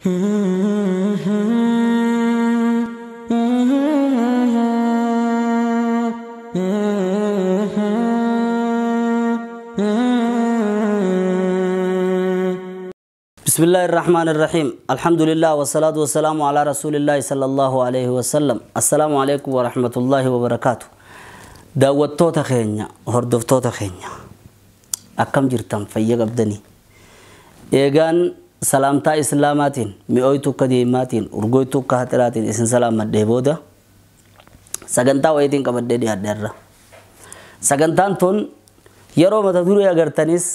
بسم الله الرحمن الرحيم. الحمد لله والصلاة والسلام على رسول الله صلى الله عليه وسلم. السلام عليكم ورحمة الله وبركاته. داوتوتا خينيا هردفتوتا خينيا أكم جرتم فيا قبدني إيغان سلامتا إسلاماتين مئويتو كديماتين أرغويتو كهتراتين إسن سلامات ديبودا سغنتا ويتين كبدي دي هدر سغنتان تون يرو متدوري أغرتنيس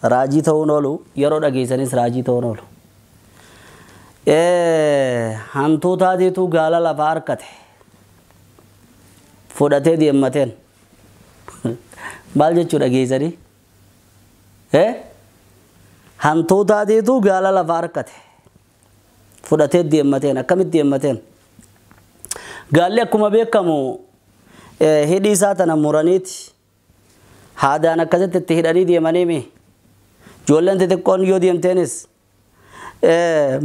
راجي ta'uun oolu yeroo dhageessanis raajii ta'uun oolu. Hantuutaatiitu gaala lafa harkate fudhatee deemmateen maal jechuu dhageessanii? Hantuutaatiitu gaala lafa harkate fudhatee deemmateen akkamitti deemmateen? Gaalli akkuma beekamu hidhii isaa tana muraniiti haadaan akkasitti itti hidhanii deemanii ijoolleen xixiqqoon yoo deemteenis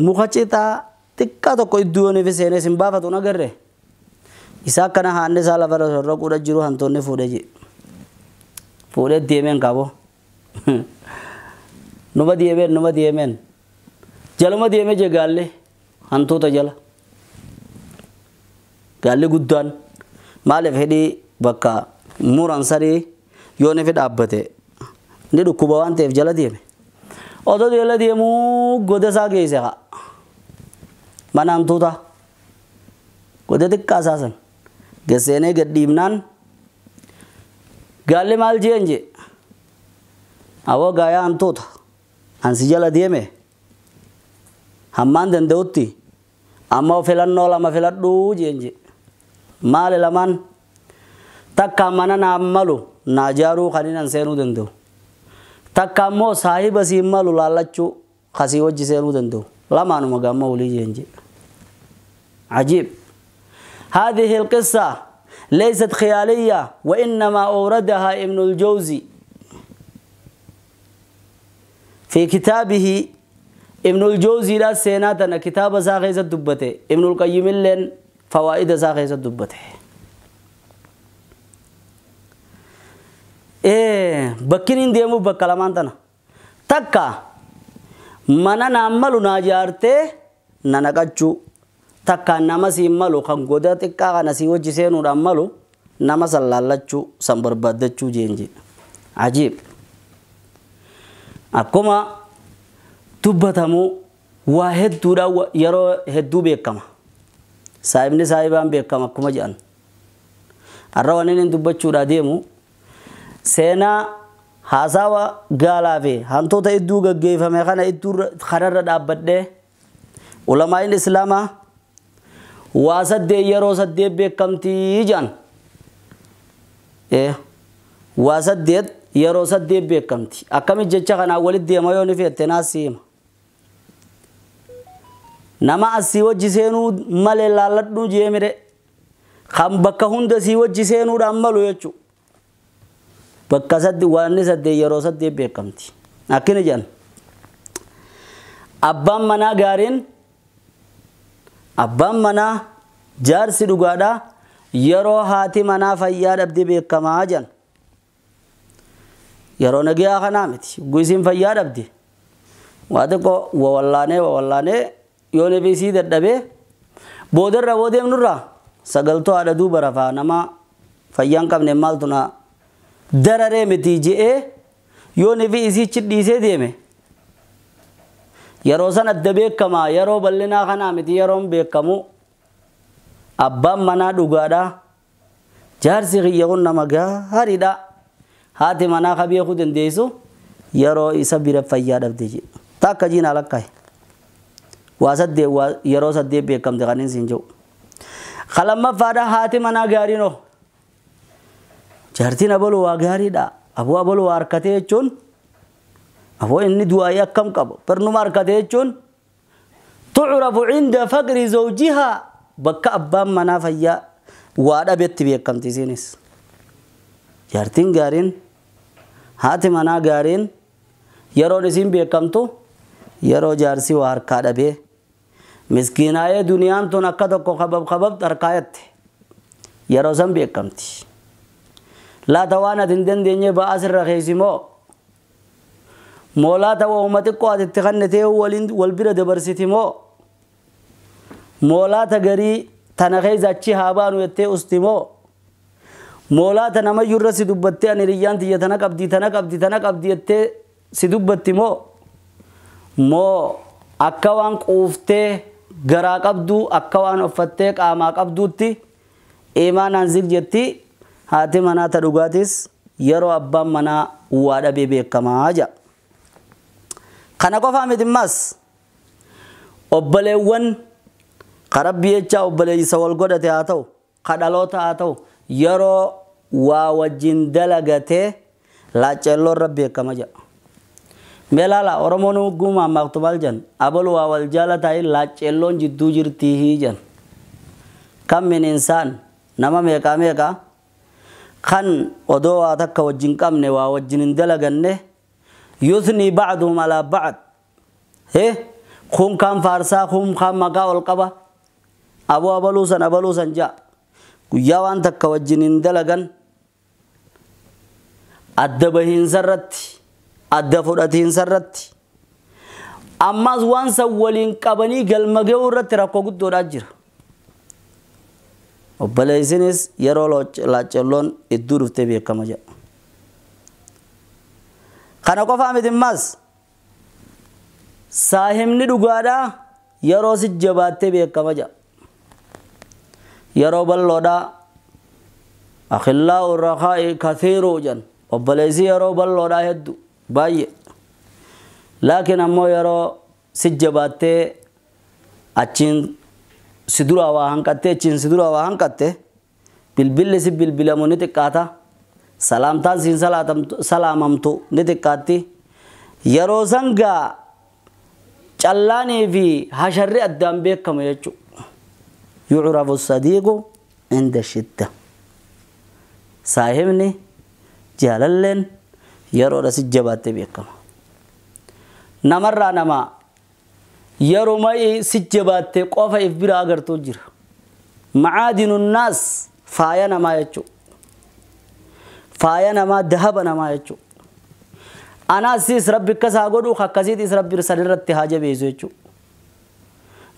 muka citaa xiqqaa tokko iddoo yooniif seenes hin baafatu agarre. Isa akkana haanni isaa lafa sorroquudha jiru hantoonni fuudhee jee. Fuudhee deemeen qabo. Numa deemeen numa deemeen. Jaluma deemee jee gaalli hantoota jala. Gaalli guddaan maaliif hidhii bakka muran sadii yooniif dhaabbate ni dhukkuba waan ta'eef jala deeme. Otoo jala deemuu goda isaa geesse haa. Mana hantuuta. Goda xiqqaa isaa san. Gasseenee gad dhiibnaan gaalli maal jeen jee. Awoo gaayaa hantuuta. Ansi jala deeme. Hammaan danda'utti amma filannoo lama filadhuu jeen jee. Maali lamaan takka mana naan malu naa jaaruu kan inni seenuu danda'u. Takka ammoo saahiba siin malu laallachuu kasii wajji seenuu danda'u. Lamaanuma gamma olii jeen jee. عجيب. هذه القصة ليست خيالية وإنما أوردها ابن الجوزي في كتابه. ابن الجوزي لا سيناتنا كتاب ساخيزة دبته. ابن القيم لين فوائد ساخيزة دبته. Bakkin deemu bakka lamaan tana. Takka mana naan malu naa jaartee na naqachuu. Takka nama siin malu kan goda xiqqaa kana sii wajji seenuudhaan malu nama san laallachuu san barbaaddachuu jeen jee. Ajiib. Akkuma dubbatamu waa hedduudhaan yeroo hedduu beekama. Saahibni saahibaan beekama akkuma jedhan. Har'a waan inni dubbachuudhaa deemu seenaa haasawa gaalaa fi hantoota iddoo gaggeeffame kana iddoo kanarra dhaabbadhee ulamaa'iin islaamaa waa saddeet yeroo saddeet beekamtii jedhan. Waa saddeet yeroo saddeet beekamti. Akkamitti jecha kanaan walitti deema yoo ni feette naas hima. Nama asii wajji seenuu malee laalladhuu jee mire kan bakka hunda sii wajji seenuudhaan malu jechuudha. Bakka saddi waan saddeet yeroo saddeet beekamti. Akkina jedhan. Abbaan manaa gaariin abbaan manaa jaarsi dhugaadhaa yeroo haati manaa fayyaa dhabde beekamaa jedhan. Yeroo nagayaa kanaa miti. Guisiin fayyaa dhabde. Waa xiqqoo wawallaanee wawallaanee yoo nefi isii dadhabee boodarra boodeemnurraa sagaltoo haadha duuba rafaa nama fayyaa hin qabne maaltu na dararee miti je'ee yoo nefi isiichi dhiisee deeme yeroo san adda beekamaa yeroo bal'inaa kanaa miti yeroon beekamu abbaan manaa dhugaadhaa jaarsi kiyya kun nama gaariidha haati manaa ka beekuu dandeessu yeroo isa bira fayyaa dhabde jedhe. Takka jiin alakkaa'e waa saddeet yeroo saddeet beekamte kan inni siin jedhu. Kalamaffaadha haati manaa gaariinoo jaartiin abaluu waa gaariidha. Aboo abaluu waa harkatee jechuun aboo inni du'aayii akkam qabu barnuma harkatee jechuun tucrafu cinda faqri zawjihaa bakka abbaan manaa fayyaa waa dhabetti beekamti isiinis. Jaartiin gaariin haati manaa gaariin yeroon isiin beekamtu yeroo jaarsi waa harkaa dhabee Miskiinaa'ee duniyaan tun akka tokko kabab kabab harkaayatte yeroo san beekamti. Laata waan ati hin dandeenye ba'aa sirra keessimoo moo laata waa'uma xiqqoo ati itti kannetee waliin wal bira dabarsiti moo moo laata garii tana keessa achi haa baanu jettee usti moo moo laata namayyuu irra si dubbattee ani hiriyyaan tiyya tana qabdi tana qabdi tana qabdi jettee si dubbatti moo moo akka waan quuftee garaa qabduu akka waan uffattee qaamaa qabduutti imaanaan zig jetti haati manaa ta dhugaatis yeroo abbaan manaa waa dhabee beekamaa jedha. Kana qofaa miti ammas obboleewwan karabbii jechaa obboleessa wal godhate haa ta'u ka dhaloota haa ta'u yeroo waa wajjin dalagatee laacelloo irra beekama jedha. Mee laala Oromoon gumaa maaktu maal jedhan abalu waa wal jaalataa laaccelloon jidduu jirtii jedhan. Kam min insaan nama meeqaa meeqaa kan odoo waa takka wajjin qabne waa wajjin hin dalaganne yuthnii ba'duhum alaa ba'd kun kaan faarsaa kun kaan maqaa ol qaba aboo abaluu san abaluu san ja'a guyyaa waan takka wajjin hin dalagan adda bahiinsa irratti adda fudhatiinsa irratti ammas waan san waliin qabanii galma ga'uu irratti rakkoo guddoodhaa jira. Obboleessinis yeroo laaccelloon iddoo dhuftee beekama jedha. Kana qofaa miti ammas saahibni dhugaadhaa yeroo si jabaattee beekama jedha. Yeroo bal'oodhaa akhillaa'u rakaa'i kathiiruu jedhan obboleessi yeroo bal'oodhaa hedduu baay'ee. Laakiin ammoo yeroo si jabaattee achiin si duraa waa hanqattee achiin si duraa waa hanqatte bilbilli si bilbilamu ni xiqqaata. Salaamtaan siin salaamamtu ni xiqqaatti. Yeroo san gaa callaanii fi hasharri addaan beekamu jechuudha. Yucrafu sadiiqu inda shidda. Saahibni jaalalleen yeroodha si jabaattee beekama. Namarraa nama yeroo si jabaattee qofa if bira agartuu jira. Macaadinu naas faaya namaa jechuudha. Faaya namaa dahaba namaa jechuudha. Anaas rabbi akkas haa godhu akkasiitis rabbi sanirratti haa jabeessu jechuudha.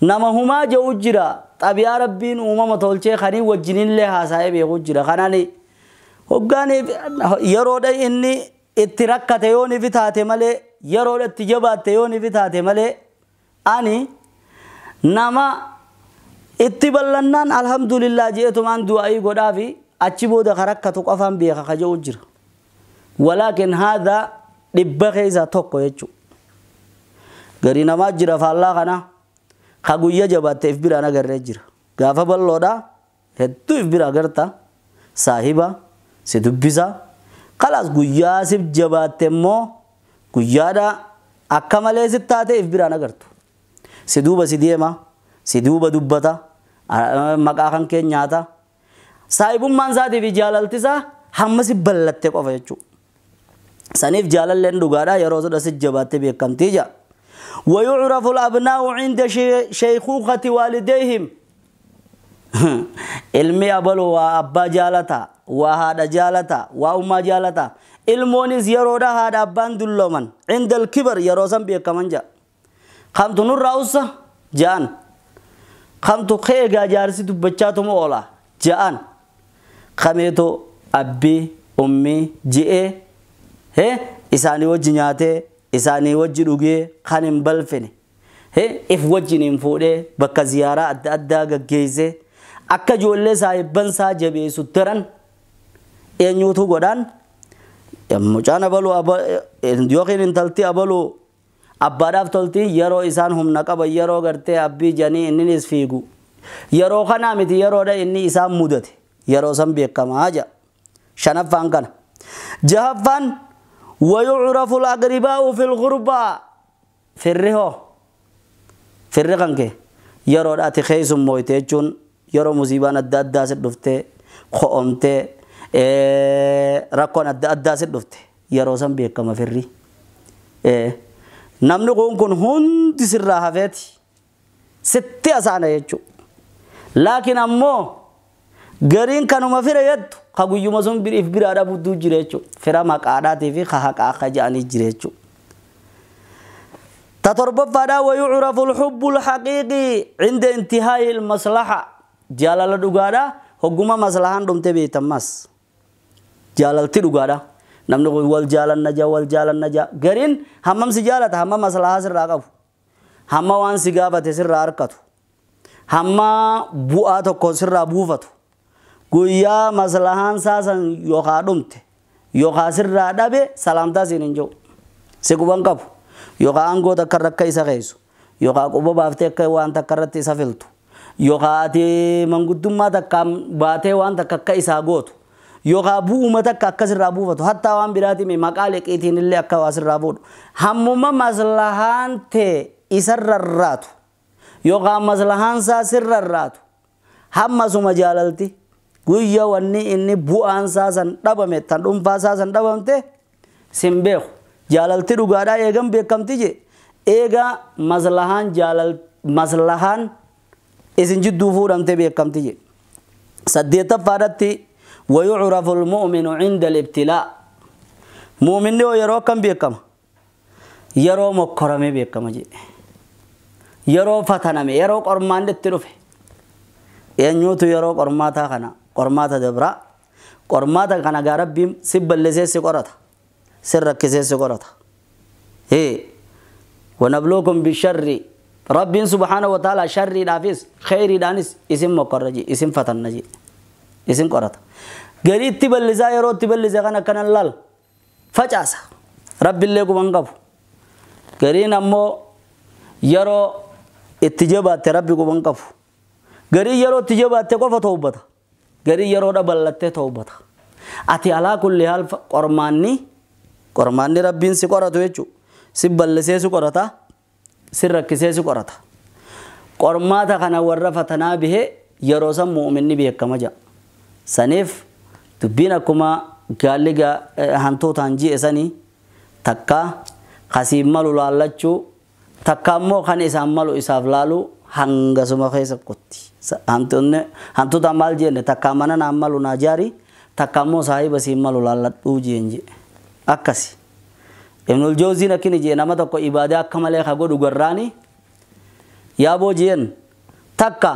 Nama humaa jedhu jira xabiyaa rabbiin uumama tolchee kanii wajjinillee haasa'ee beeku jira. Kanaan hoggaan yeroodha inni itti rakkate yoo ni taate malee yeroodha itti jabaatte yoo ni taate malee ani nama itti ballannaan alhamdulillah jeetumaan du'aa'ii godhaafi achi booda ka rakkatu qofaan beeka ka jedhu jira. Walaakin haadha dhibba keessaa tokko jechuudha. Garii namaa jira faallaa kana ka guyyaa jabaatte if biraan agarree jira. Gaafa bal'oodha hedduu if bira agarta saahiba si dubbisa. Kalaas guyyaa sif jabaatte immoo guyyaadha akka malee si taate if biraan agartu. Si duuba si deema, si duuba dubbata, maqaa kan kee nyaata. Saahibummaan isaatii fi jaalalti isaa hamma si ballatte qofa jechuudha. Saniif jaalalleen dhugaadha yeroo sodha si jabaatte beekamtii jira. ويعرف الأبناء عند شيخوخة والديهم. Ilmi abaluu waa abbaa jaalata, waa haadha jaalata, waa ummaa jaalata. Ilmoonis yeroodha haadha abbaan dullooman عند الكبر yeroo san beekaman jira. Kamtu nurraa ussa ja'an. Kamtu keegaa jaarsi dubbachaatuma oola ja'an. Kameetu abbii ummii ji'ee isaanii wajji nyaatee isaanii wajji dhugee kan hin balfine if wajjin hin fuudhee bakka ziyaaraa adda addaa gaggeessee akka ijoollee saahibban isaa jabeessu daran eenyuutu godhaan mucaan abaluu yookiin intalti abaluu abbaadhaaf tolti yeroo isaan humna qaban yeroo gartee abbii janii inninis fiigu yeroo kanaa miti yeroodha inni isaan mudate yeroo san beekamaa jira. Shanaffaan kana. Jahaffaan ويعرف الأقرباء في الغربة. firri hoo firri kan kee yeroodha ati keessum mooyte jechuun yeroo musiibaan adda addaa si dhuftee ko'omtee rakkoon adda addaa si dhufte yeroo san beekama firri. Namni kun hundi sirraa hafeeti Sitti asaana jechuudha. Laakiin ammoo gariin kanuma fira jettu ka guyyuma sun if biraa dhabuutu jira jechuudha. Fira maqaadhaatii fi ka haqaa akka jedhanii jira jechuudha. تتربط ويعرف الحب الحقيقي عند انتهاء المصلحة. جلال دغادا هغما مصلحان دمته بيتمس. جلالتي دغادا نمن وال جالن نجا وال جالن نجا غرين همم سجالت همم مصلحة سر راقب همم وان سغافته سر اركتو همم بؤا tokko sirraa buufatu guyyaa maslahaan saasan yookaa dhumte yookaa sirraa dhabe salaamtaa siin hin jiru si quban qabu yookaa aangoo takka irra isa geessu yookaa quba baaftee akka waan takka irratti isa filtu yookaa ati manguddummaa takka baatee waan takka akka isaa gootu yookaa bu'uma takka akka sirraa buufatu hattaa waan biraatiin maqaa liqiitiin illee akka waa sirraa fuudhu hammuma maslahaan tee isarra raatu yookaa maslahaan isaa sirra raatu hammasuma jaalalti guyyaa wanni inni bu'aan isaa san dhabame tan dhuunfaa isaa san dhabamte sin beeku. Jaalalti dhugaadhaa eegan beekamti je eegaa maslahaan jaalal maslahaan isin jidduu fuudhamte beekamti je. Saddeettaffaadhatti wayucrafu almu'minu cinda alibtilaa. Mu'minni hoo yeroo akkam beekama? Yeroo mokkorame beekama je. Yeroo fataname yeroo qormaanni itti dhufe. Eenyuutu yeroo qormaataa kana qormaata dabraa qormaata kana gaa rabbiin si balleessee si qorata. سر rakkisee si qorata. ونبلوكم بالشر رب سبحانه وتعالى شر دافis خير دانس اسم مقرجي اسم فتنجي اسم qorata. Gariitti ballisaa yeroo itti ballise kana kanan lal facaasa rabbillee quban qabu. Gariin ammoo yeroo itti jabaatte rabbi quban qabu. Gariin yeroo itti jabaatte qofa tawbata. Gariin yeroo dhaballattee tawbata. Ati alaa kulli haal qormaanni rabbiin si qoratu jechuudha. Si ballisee si qorata, si rakkisee si qorata. Qormaata kana warra fatanaa bihee yeroo san mu'uminni beekama jedha. Saniif dubbiin akkuma gaalli hantootaan ji'e sanii takka kasiin malu laallachuu takka ammoo kan isaan malu isaaf laalu hangasuma keessa qotti. Hantootaan maal jenne takka mana naan malu naa jaari takka ammoo saahiba siin malu laalladhuu jeen jedhe. Akkasi. Ibnul Jawziin akkini jee nama tokko ibaadaa akka malee ka godhu garraani yaaboo jeen takka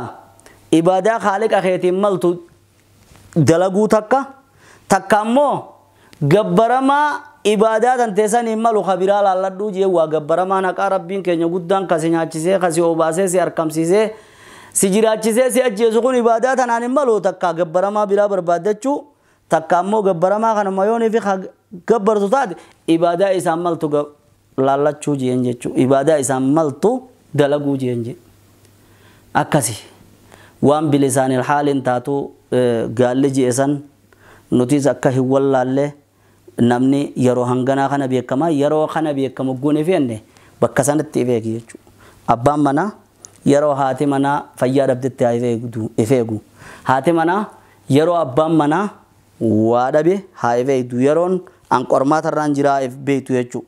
ibaadaa khaaliqa keetiin maltu dalaguu takka takka ammoo gabbaramaa ibaadaa tan teessaniin malu ka biraa laalladhuu jee waa gabbaramaan haqaa rabbiin keenya guddaan kasi nyaachisee kasi obaasee si harkamsiisee si jiraachisee si ajjeesu kun ibaadaa tanaan hin malu takka gabbaramaa biraa barbaaddachuu takka ammoo gabbaramaa kanuma yoonii fi gabbartu taate ibaadaa isaan maltu laallachuu jeen jechuudha. Ibaadaa isaan maltu dalaguu jeen jee. Akkasi waan bilisaanil haaliin taatu gaalli ji'e san nutis akka hin wallaalle namni yeroo hanganaa kana beekama yeroo kana beekamu goone feenne bakka sanatti ifeegi jechuudha. Abbaan manaa yeroo haati manaa fayyaa dhabdetti haa ifeegu. Haati manaa yeroo abbaan manaa waa dhabe haa ifeegdu yeroon an qormaata irraan jiraa beektu jechuudha.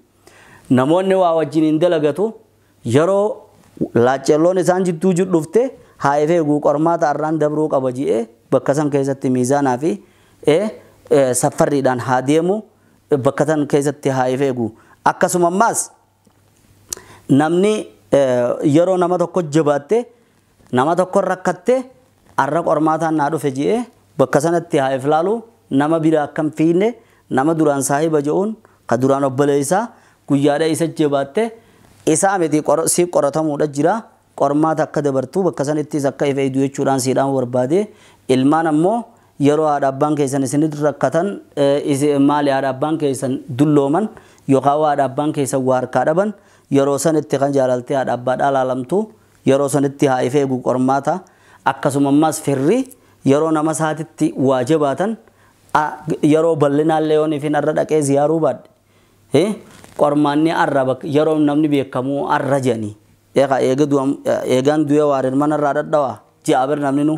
Namoonni waa wajjin hin dalagatu yeroo laaccelloon isaan jidduu jiru dhufte haa ifeegu qormaata irraan dabruu qaba ji'ee bakka san keessatti miizaanaa fi safarriidhaan haa deemu bakka san keessatti haa ifeegu. Akkasuma ammaas namni yeroo nama tokko jabaatte nama tokko rakkatte arra qormaataan naa dhufe ji'ee bakka sanatti haa iflaalu nama biraa akkam fiinne nama duraan saahiba je'uun ka duraan obboleessaa guyyaadha isa jabaatte isaa miti si qoratamuudha jira qormaata akka dabartu bakka sanittis akka ifa iduu jechuudhaan siidhaan barbaade ilmaan ammoo yeroo haadha abbaan keessan isinitti rakkatan maali haadha abbaan keessan dullooman yookaan haadha abbaan keessan waa harkaa dhaban yeroo sanitti kan jaalaltee haadha abbaadhaa laalamtu yeroo sanitti haa ifa eegu qormaata akkasuma ammas firri yeroo nama saatitti waa jabaatan yeroo bal'inaallee yoon ifin arra dhaqee ziyaaruu baadhe qormaanni arra yeroo namni beekamuu arra jedhanii eegaan du'e waareen manarraa dhadhawaa ji'a bir namni nu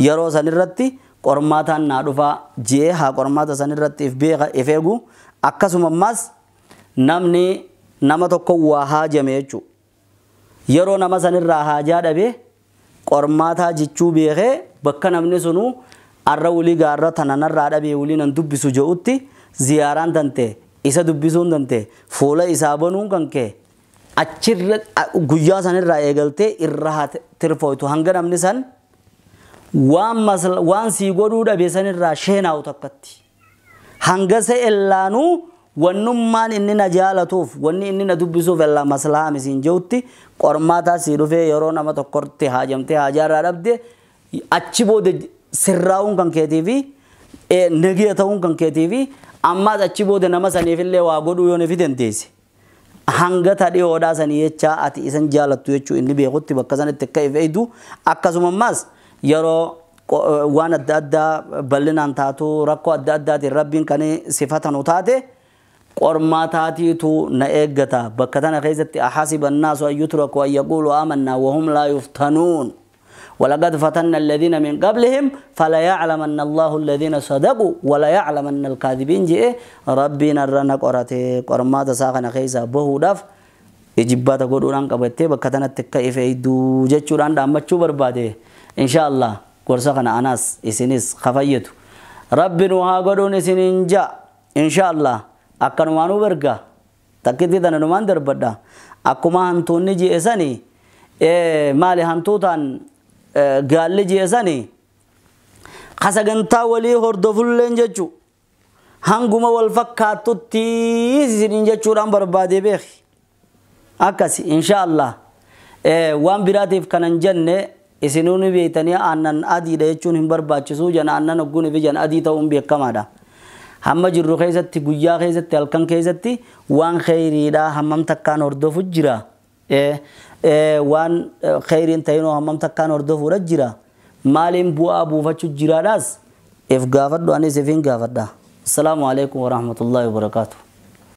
yeroo sanirratti qormaataan naa dhufaa ji'ee haa qormaata sanirratti if beeka if eegu akkasuma ammas namni nama tokko waa haajame jechuudha yeroo nama sanirraa haajaa dhabe Qormaataa jechuu beekee bakka namni sunuu arra wulii gaarra tananarraa dhabee wulii nan dubbisu jedhutti ziyaaraan tante isa dubbisuun tante fuula isaa banuun kan kee achirra guyyaa sanirraa eegaltee irra haa tirfooytu hanga namni san waan sii godhuu dhabe sanirraa sheenaa'u takkatti. Hanga se ellaanuu wannummaan inni na jaalatuuf wanni inni na dubbisuuf ellaa maslahaa misiin jehutti qormaataa sii dhufee yeroo nama tokkotti haajamtee haajaarraa dhabde achi booda sirraa'uun kan keetii fi nagiya ta'uun kan keetii fi ammaas achi booda nama saniifillee waa godhuu yoo ni fi dandeesse. Hanga tadhiyoodhaa sanii jechaa ati isan jaalattu jechuu inni beekutti bakka sanatti akka if eeydu akkasuma ammaas yeroo waan adda addaa bal'inaan taatu rakkoo adda addaatiin rabbiin kan sifatanu taate qormaataatiitu na eeggata bakka tana keessatti ahasiba annaasu an yutraku an yaquulu aamannaa wahum laa yuftanuun ولقد فتنا الذين من قبلهم فلا يعلمن الله الذين صدقوا ولا يعلمن الكاذبين جئ ربنا رنا قرته قرمات ساخنا خيسا بهوداف إجبات قدوران قبته بكتنا تكا إفيدو جتشوران دامتشو برباده إن شاء الله قرصنا أناس إسنس خفيتو ربنا ها قدون إسنين جا إن شاء الله أكنوانو برقا تكتي تنومان دربدا أكما هنتوني جي إساني مالي هنتوتان gaalli jeesani kasagantaa walii hordofulleen jechu hanguma wal fakkaattutti isiniin jechuudhaan barbaadee beeki akkasi insha Allah waan biraatiif kanan jenne isinuu ni beektanii aannan adiidha jechuun hin barbaachisuu jana aannan hogguun fi jan adii ta'uun beekamaadha. Hamma jirru keessatti guyyaa keessatti halkan keessatti waan kheyriidha hammam takkaan hordofu jira. Waan kheyriin ta'inoo hammam takkaan hordofuudha jira. Maaliin bu'aa buufachuu jiraadhaas if gaafadhu anis ifin gaafadha. Assalaamu alaikum warahmatullahi wabarakaatuh.